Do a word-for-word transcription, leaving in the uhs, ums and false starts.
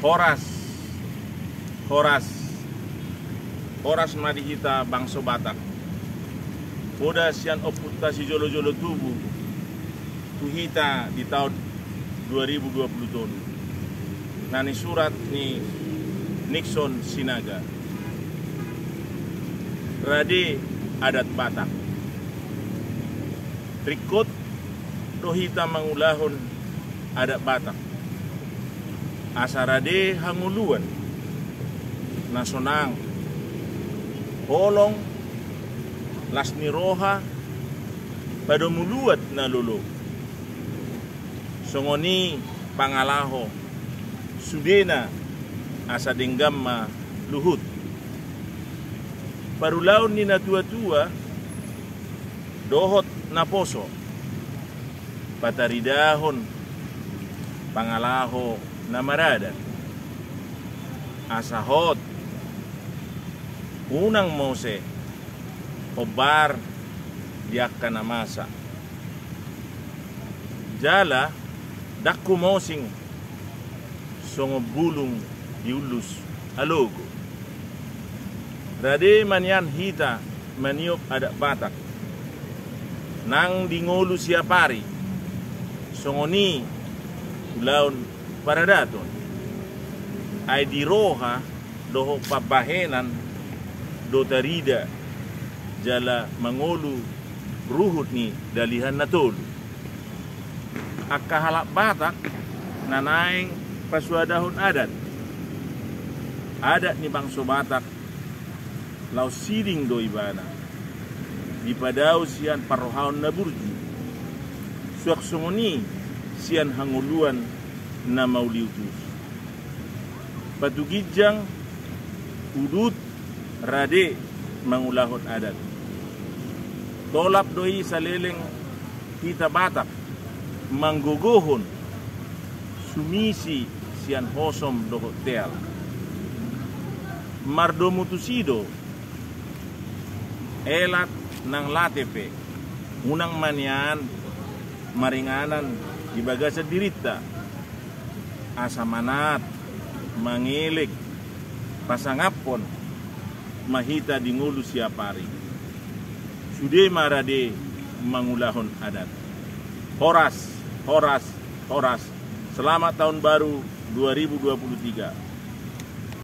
Horas, horas, horas ma di hita bangso Batak. Poda sian ompunta sijolo-jolo tubu tu hita di taon dua ribu dua puluh tolu. Na nisurat ni Nixon Sinaga. Rade adat Batak. Ringkot do hita mangulahon adat Batak. Asa rade hangoluan na sonang, holong, las ni roha, padomu luat na lolo. Songon i pangalaho sudena asa denggan ma luhut. Parulaon ni natua-tua dohot naposo, pataridahon pangalaho na maradat. Asa hot, unang mose hombar di angka na masa. Jala ndang humosing songon bulung di ullus alogo. Rade ma nian hita maniop adat Batak nang di ngolu siapari, songon i ulaon paradaton. Ai di roha dohot pambahenan do tarida jala mangolu ruhut ni dalihan na tolu. Angka halak Batak na naeng pasuadahon adat. Adat ni bangso Batak laos siding do ibana. Dipadao sian parrohaon na burju. Suang songon i sian hangoluan na mauliutus. Patuginjang, udut, rade mangulahon adat. Tolap do i saleleng hita Batak manggogohon sumisi sian hosom dohot teal. Mardomu tusi do, elat nang late pe, unang ma nian maringanan di bagasan dirinta. Asa manat, mangelek, pasangaphon ma hita di ngolu siapari. Sude ma rade mangulahon adat. Horas, horas, horas. Selamat Tahun Baru dua ribu dua puluh tiga.